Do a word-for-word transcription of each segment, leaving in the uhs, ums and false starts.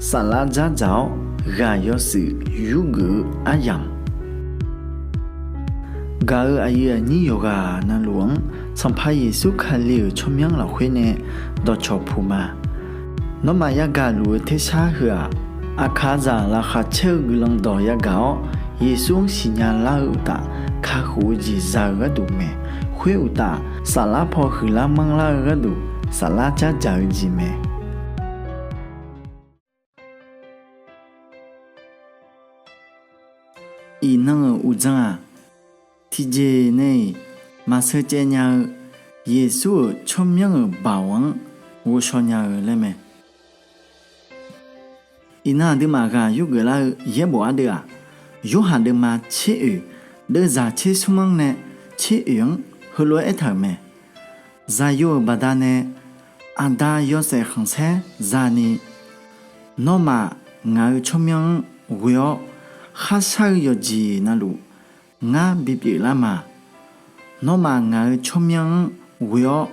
Saflar dzardzaq-awr ghaq yawshuif yurgeuf-eu aryamq, gaq-euq aqyuif aqnyir yawqghaq navluf-anr Sanqpaq Yeqsur Kali-euq tsawrmyanr lafkhoer nae dawqcawq puq ma. Nawmaf yagaq luf-eu tersar heu-aq, aqkaqzaq laqkhaq caer-eu guiqlanq dawq yagaq-awr, Yeqsur-anr siqnya lar-eu uqtaf, kakhof-eu jeq za-eu gharduq mae. Khoer uqtaf, saflar paw huiqlar manrlar-eu gharduq, saflar dzardzaq-eu jeq mae. Iqnan-euq uqdzan-aq, tiqjeq nae-iq maqsheu caev nya-eu Yeqsur-euq tsawrmyanr-euq baoq-anr ghovshaw nya-eu laer mae. Iqnan aqduimaf ghaq yurgeuf lar-eu yaerbof ardeuv-aq, Yorhaq deuvma tser oeq, deuvzaq tser smr-anr nae tser oeq-anr heulof-aer aertaq-euq mae. Zaqyo-euq baqdanae Aqda yawshaef khanqsaer za'ni, nawmaf ngaq-euq tsawrmyanr-anr ghoe-awr kharshar-eu yawqjeq navluf ngar bipyeuf lar ma. Nawmaf ngaq-euq tsawrmyanr-anr ghoe-awr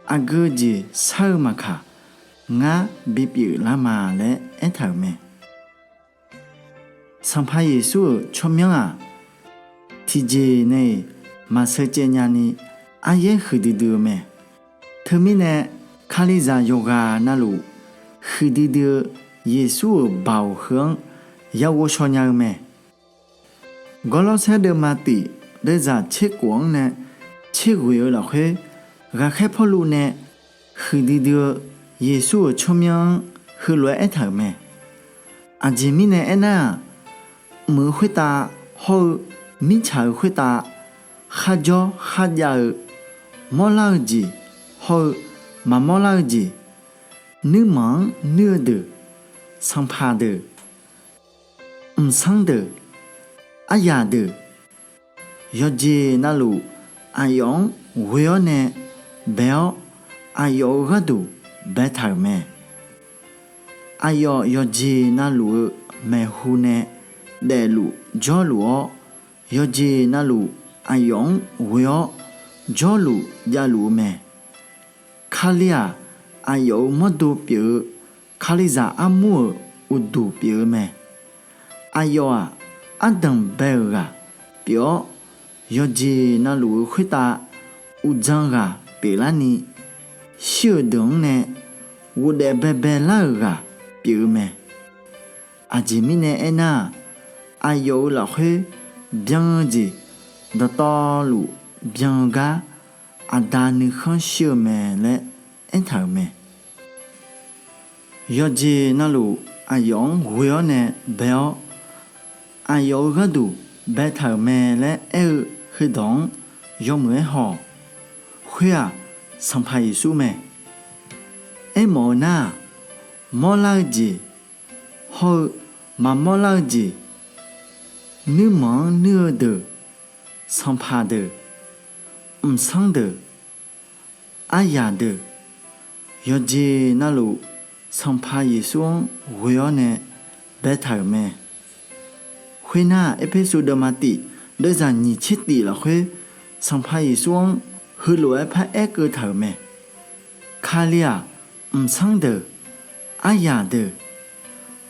aqgeu jeq shar-eu maqkaq, ngar bipyeuf lar ma laer aertaq-euq mae. Sanqpaq Yeqsur-euq tsawrmyanr-aq, tiqjeq nae-iq maqsheu caev nyani aryaer huiqdui dui-eu mae. Teumirnae, Kalizaq yawqghaq navluf huiqdui dui-eu Yeqsur-euq baoq heu-anr ya ghovshaw nya-eu mae. Gawrlawrsaer deuvma tif deuvzaq tser khof-anr nae tser ghoeq-eu lafkhoer, ghaqkhaer Pawrluv nae huiqdui dui-eu Yeqsur-euq tsawrmyanr-anr heulof-aer aertaq-euq mae. Aqjeq mirnae aernar-aq, mq-euq khoertav hawr-eu mirtsaq-euq khoertav kharjawr kharjav-eu, mawrlar-eu jeq hawr-eu maqmawr lar-eu jeq, nuirmanq-anr nuir-eu deuq, sanqpaq deuq, mqsanr deuq, aryaq deuq, yawqjeq navluf aqyawf-anr ghoe-awr nae bae-awr, aqyawf-euq gharduq baetaq-euq mae. Aqyawf yawqjeq navluf-eu maeqhu nae daefluf jawrluf-awr, yawqjeq navluf aqyawf-anr ghoe-awr jawrluf javluf-eu mae. Kali-aq, aqyawf-euq mawrdo pyeuf-eu Kalizaq armur-euq uqduq pyeuf-eu mae. Aqyawf-aq, ardanq bae-euq ghaq pyeuf-awr, yawqjeq navluf-eu khoertav uqdzan ghaq pyeuflarni, shir-euq deuq-anr nae ghofdaef baebae lar-euq ghaq pyeuf-eu mae. Aqjeq mirnae aernar-aq, aqyawf-euq lafkhoer byan-eu jeq dawqtawvluf byan-eu gar Aqda nuikhanr shir-eu mae laer aertaq-euq mae. Yawqjeq navluf aqyawf-anr ghoe-awr nae bae-awr, aqyawf-euq gharduq baetaq-euq mae laer aer-eu heudawq-anr yawmuiq-aer haw-awq. Khoer-aq, Sanqpaq Yeqsur mae. Aermawf-eu nar-aq, mawrlar-eu jeq hawr-eu maqmawr lar-eu jeq, nuirmanq-anr nuir-eu deuq, sanqpaq deuq, mqsanr deuq, aryaq deuq, yawqjeq navluf Sanqpaq Yeqsur-anr ghoe-awr nae baetaq-euq mae. Khoernar, Erpersu deuvma tif deuvzaq nyiq tser tif lafkhoer, Sanqpaq Yeqsur-anr heulof-aer paraer keuv taq-euq mae. Kali-aq, mqsanr deuq, aryaq deuq,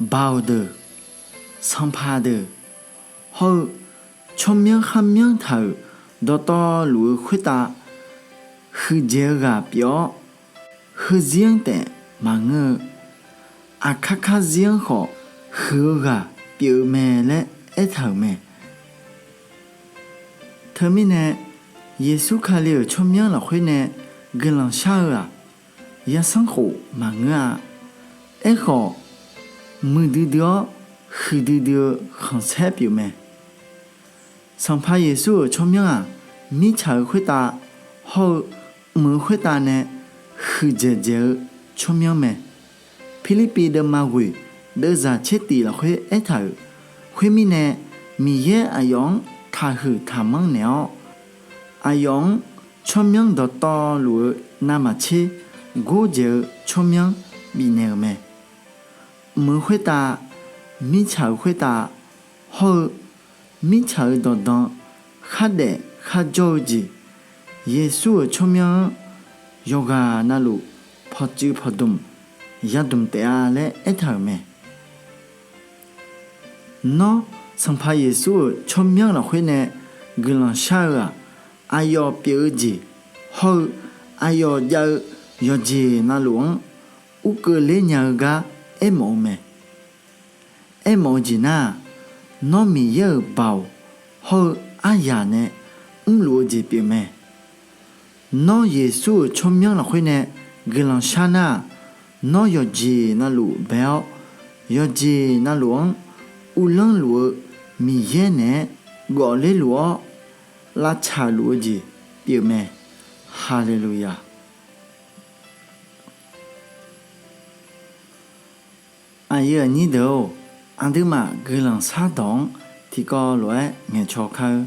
baoq deuq, sanqpaq deuq, hawr-eu tsawrmyanr kharmyanr taq-euq dawqtawvluf-eu khoertav huiqdzaeq-eu ghaq pyeuf-awr, heuzir-anr taef maqngeur-eu, aqkar karzir-anr khawf huiq-eu ghaq pyeuf-eu mae laer aertaq-euq mae. Teumirnae, Yeqsur Kali-euq tsawrmyanr lafkhoer nae guiqlanq shar-eu-aq, yasanr khof maqngeur-a. Aerkhawf, muiqdui dui-awr huiqdui dui-eu khanqsaer pyeuf mae. Sanqpaq Yeqsur-euq tsawrmyanr-aq, mirtsaq-euq khoertav hawr-eu mq-euq khoertav nae huiqdzaeq dzaeq-eu tsawrmyanr mae. Pirlirpiv deuvma ghoeq deuvzaq tser tif lafkhoer aertaq-euq, khoermirnae, Miqyaer aqyawf-anr taqhuiq taqmanr naeq-awr, aqyawf-anr tsawrmyanr dawqtawvluf-eu navmaqtser gordzaeq-eu tsawrmyanr bifnaeq-euq mae. Mq-euq khoertav, mirtsaq-euq khoertav hawr-eu mirtsaq-euq dawqdan khardaef kharjawr-eu jeq, Yeqsur-euq tsawrmyanr-anr yawqghaq navluf pawqtsuif pawqdmq yadmq taef-a laer aertaq-euq mae. Nawr, Sanqpaq Yeqsur-euq tsawrmyanr lafkhoer nae guiqlanq shar-eu-aq, aqyawf pyeuf-eu jeq hawr-eu aqyawf jav-eu yawqjeq navluf-anr uvkeuv ler nya-eu gar aermawf-eu mae. Aermawf-eu jeq nar-aq, nawr Miqyaer-euq baoq hawr-eu aryaq nae mrluf-eu jeq pyeuf mae. Nawr Yeqsur-euq tsawrmyanr lafkhoer nae guiqlanq shar nar-aq, nawr yawqjeq navluf bae-awr, yawqjeq navluf-anr uvlanr luf-eu Miqyaer naeq-aer gawfler luf-awr, lavtsaq luf-eu jeq pyeuf mae. Haleluya! Aqyuif aqnyir deuq-or, aqduimaf guiqlanq shardawq-anr tiqkawv lof-aer ngaeqcaw kar-eur.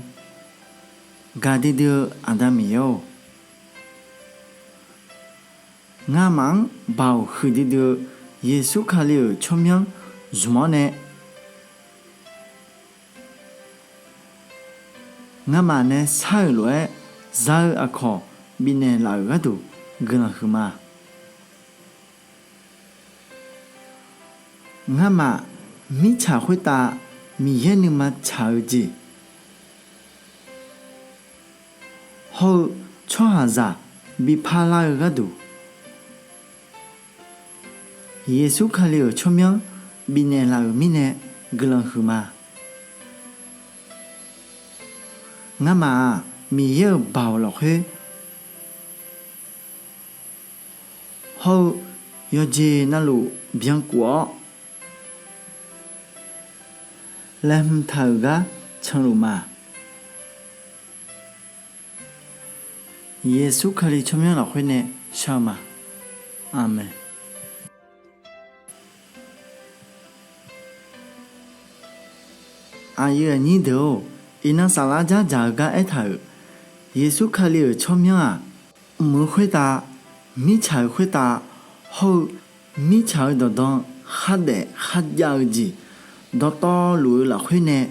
Gaqdui dui-eu Aqda Miqyaer-or, ngamaf-anr baoq huiqdui dui-eu Yeqsur Kali-euq tsawrmyanr zmq-awr nae, ngamaf nae shar-euq lof-aer za-eu aqkawq bifnaeq laf-euq gharduq guiqlanq huiqma. Ngamaf mirtsaq khoertav Miqyaer nuima tsaq-eu jeq hawr-eu tsawrhaqzaq bi parlar-eu gharduq, Yeqsur Kali-euq tsawrmyanr bifnaeq laf-euq mirnae guiqlanq huiqma. Ngamaf-aq, Miqyaer-euq baoq lafkhoer hawr-eu yawqjeq navluf byankuf-awr, laeqhmq taq-euq gar canluf ma. Yeqsur Kali tsawrmyanr lafkhoer nae shar-eu ma. Aqmeq. Aqyuif aqnyir deuq-or, iqnan saflar dzardzaq-eu gar aertaq-euq, Yeqsur Kali-euq tsawrmyanr-aq, mq-eu khoertav, mirtsaq-eu khoertav, hawr-eu mirtsaq-eu dawqdan khardaef kharjav-eu jeq dawqtawvluf-eu lafkhoer nae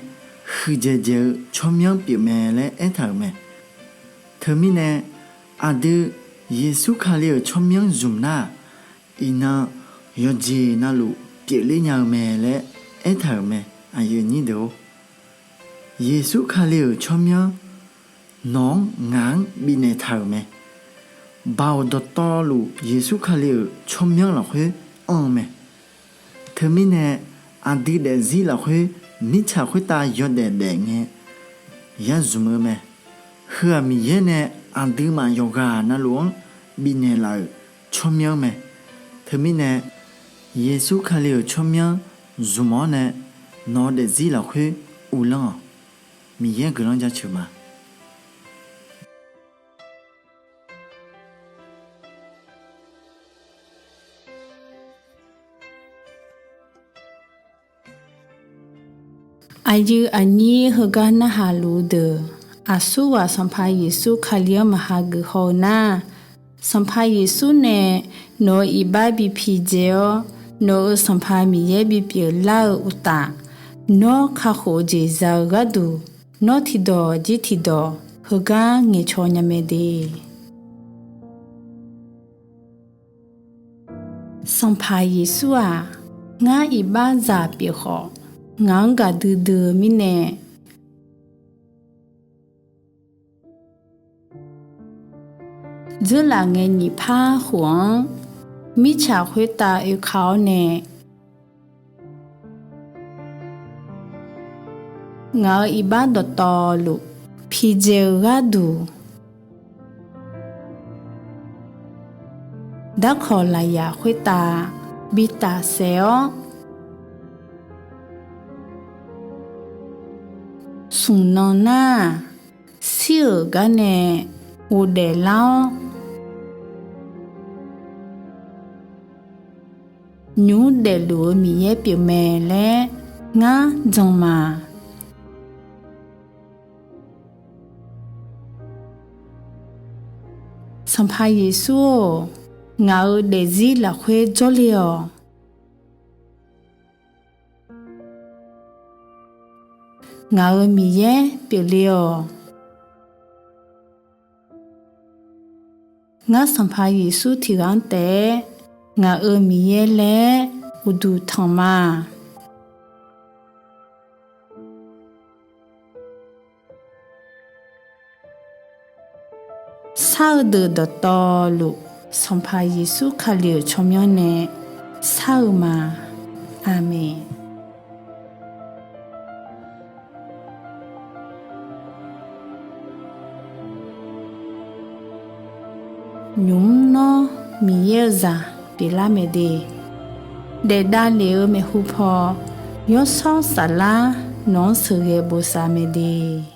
huiqdzaeq dzaeq-eu tsawrmyanr pyeufmae laer aertaq-euq mae. Teumirnae, aqdui Yeqsur Kali-euq tsawrmyanr zmq nar-aq, iqnan yawqjeq navluf pyeufler nya-eu mae laer aertaq-euq mae. Aqyuif aqnyir deuq-or, Yeqsur Kali-euq tsawrmyanr nawq-anr ngaq-anr bifnaeq taq-euq mae. Baoq dawqtawvluf Yeqsur Kali-euq tsawrmyanr lafkhoer anr-eu mae. Teumirnae, aqdui daefzir lafkhoer mirtsaq khoertav yawdaef daef ngae ya zmq-eu mae. Heu-aq Miqyaer nae aqduimaf yawqghaq navluf-anr bifnaeq laf-euq tsawrmyanr mae. Teumirnae, Yeqsur Kali-euq tsawrmyanr zmq-awr nae nawq-eu daefzir lafkhoer uvlanr-awq. Miqyaer guiqlanq jaceuq ma. Aqyuif aqnyir heugar narhaq luf-eu deuq, aqsurghaq Sanqpaq Yeqsur Kali-anr maqha geuf haw-eu nar, Sanqpaq Yeqsur nae nawq-euq iqbax bi pidzae-awr, nawq-euq Sanqpaq Miqyaer bipyeuf lar-eu uqtaf, nawr kakhof-eu jeq za-eu gharduq, nawr tiqdawq jir tiqdawq heugar ngaeqcaw nya mae de. Sanqpaq Yeqsur-aq, ngar iqbaxzaq pyeuf khawf, ngaq-anr gaqdui dui-eu mirnae, dzeurlaf ngae nyiq par khof-anr mirtsaq khoertav oeka-awr nae, ngaq-euq iqbax dawqtawvluf pidzae-eu gharduq, darkawq lafyaq khoertav bi tafsaef-awr, smq nan nar-aq, shir-euq gar nae ghofdaef lar-awr, nymr daefluf-eu Miqyaer pyeufmae laer ngar jan ma. Sanqpaq Yeqsur-or, ngaq-euq daefzir lafkhoer jawrle-awq. Ngaq-euq Miqyaer pyeufle-awq. Ngar Sanqpaq Yeqsur tiqghaq-anr taef-aer ngaq-euq Miqyaer laer uqduq tanq ma. Shar-eu deuq dawqtawvluf, Sanqpaq Yeqsur Kali-euq tsawrmyanr nae shar-eu ma. Aqmeq. Nymq mr nawr Miqyaer-eu zaq pyeuflar mae de, daef davlef-eu maeqhu paw, Yawshawr Saflar nawq-anr sheuqghae bosav mae de.